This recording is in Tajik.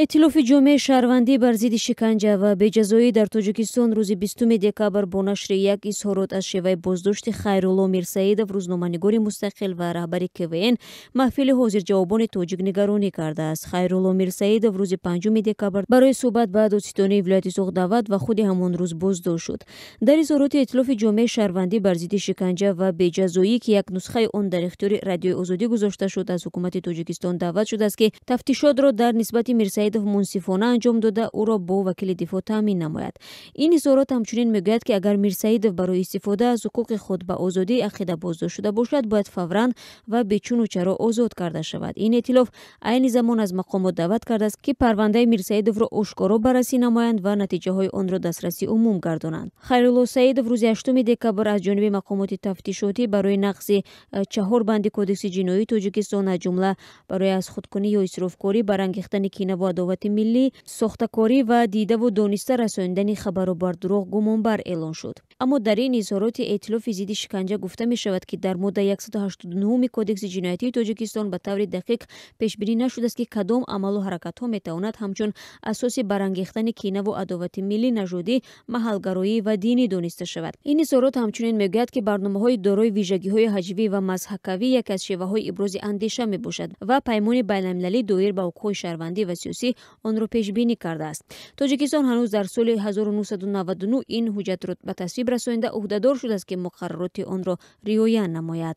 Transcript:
Эътилофи ҷомеаи шаҳрвандӣ бар зидди шиканҷа ва беҷазоӣ дар Тоҷикистон рӯзи 20 декабр бо нашри як изҳорот аз шеваи боздошти Хайрулло Мирсаидов, рӯзноманигори мустақил ва раҳбари КВН, маҳфили ҳозирҷавобони тоҷик нигаронӣ кардааст. Хайрулло Мирсаидов рӯзи 5 декабр барои суҳбат ба додситонии вилояти Суғд даъват ва худи ҳамон рӯз боздошт шуд. Дар изҳороти эътилофи ҷомеаи шаҳрвандӣ бар зидди шиканҷа ва беҷазоӣ, ки як нусхаи он дар ихтиёри Радиои Озодӣ гузошта шуд, аз ҳукумати Тоҷикистон даъват шудааст, ки тафтишотро дар нисбати Мирсаидов мунсифона анҷом дода, ӯро бо вакили дифоъ таъмин намояд. Ин изҳорот ҳамчунин мегӯяд, ки агар Мирсаидов барои истифода аз ҳуқуқи худ ба озодии ақида боздошт шуда бошад, бояд фавран ва бечуну чаро озод карда шавад. Ин эътилоф айни замон аз мақомот даъват кардааст, ки парвандаи Мирсаидовро ошкоро баррасӣ намоянд ва натиҷаҳои онро дастраси умум гардонанд. Хайрулло Саидов рӯзи 8 декабр аз ҷониби мақомоти тафтишотӣ барои нақзи чаҳор банди Кодекси ҷиноии Тоҷикистон, аз ҷумла барои аз худкунӣ ё исрофкорӣ, барангехтани кинаву адовати миллӣ, сохтакорӣ ва дидаву дониста расонидани хабару бардурӯғ гумонбар эълон шуд. Аммо дар ин изҳороти эътилофи зидди шиканҷа гуфта мешавад, ки дар моддаи 189 Кодекси ҷиноятии Тоҷикистон ба таври дақиқ пешбинӣ нашудааст, ки кадом амалу ҳаракатҳо метавонад ҳамчун асоси барангехтани кинаву адовати миллӣ, нажодӣ, маҳалгароӣ ва динӣ дониста шавад. Ин изҳорот ҳамчунин мегӯяд, ки барномаҳои дорои вижагиҳои ҳаҷвӣ ва мазҳакавӣ яке аз шеваҳои ибрози андеша мебошад ва Паймони байналмилалӣ доир ба ҳуқуқҳои шаҳрвандӣ ва сиёсӣ онро пешбинӣ кардааст. Тоҷикистон ҳанӯз дар соли 1999 ин ҳуҷҷатро ба тасвиб расонида, ӯҳдадор шудааст, ки муқаррароти онро риоя намояд.